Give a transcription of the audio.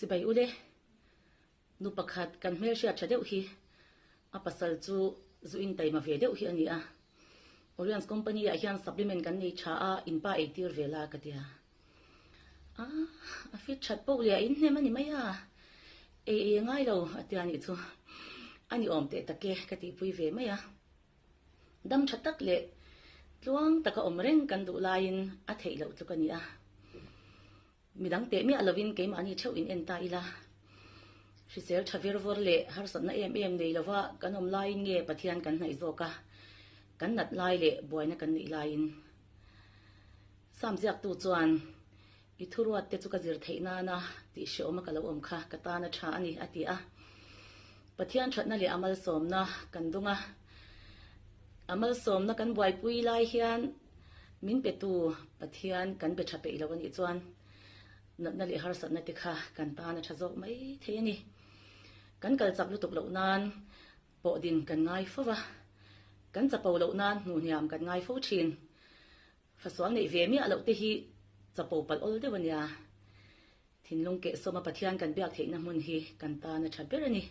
Chibai ule, nu pakhat kan hmelhriat tha deuh hi a pasal chu zu in taima ve deuh hi a ni a. Orions company ah hian supplement kan nei tha a, in pa eitir ve la ka tia. A, a fit that poh leh a in hnem a ni mai a, ei ei a ngai lo a tia nih chu a ni awm teh tak e ka tihpui ve mai a. Dam tha tak leh tluang taka awm reng kan duh laiin a theih loh tluk a ni a. Midang teh miah lovin keimahni theuh in en ta ila. Hrisel tha vir vawr leh harsatna em em nei lova kan awm laiin nge Pathian kan hnaih zawk a, kan nat lai leh buaina kan neih laiin. Sam ziaktu chuan, I thuruat te chu ka zir theih nana tih hreawma ka lo awm kha ka tan a tha a ni, a ti a. Pathian thatna leh a malsawmna kan dung a. A malsawmna kan buaipui lai hian min petu Pathian kan be tha peih lo a nih chuan natna leh harsatna te kha kan tan a tha zawk mai thei a ni. Kan kal chak lutuk loh nan pawh din kan ngai fo va, kan chapo loh nan hmuhhniam kan ngai fo thin. Fasual neih ve miah loh te hi chapo palh awl deuh a nia. Thinlung kehsawma Pathian kan biak theihna hmun hi kan tan a tha ber a ni.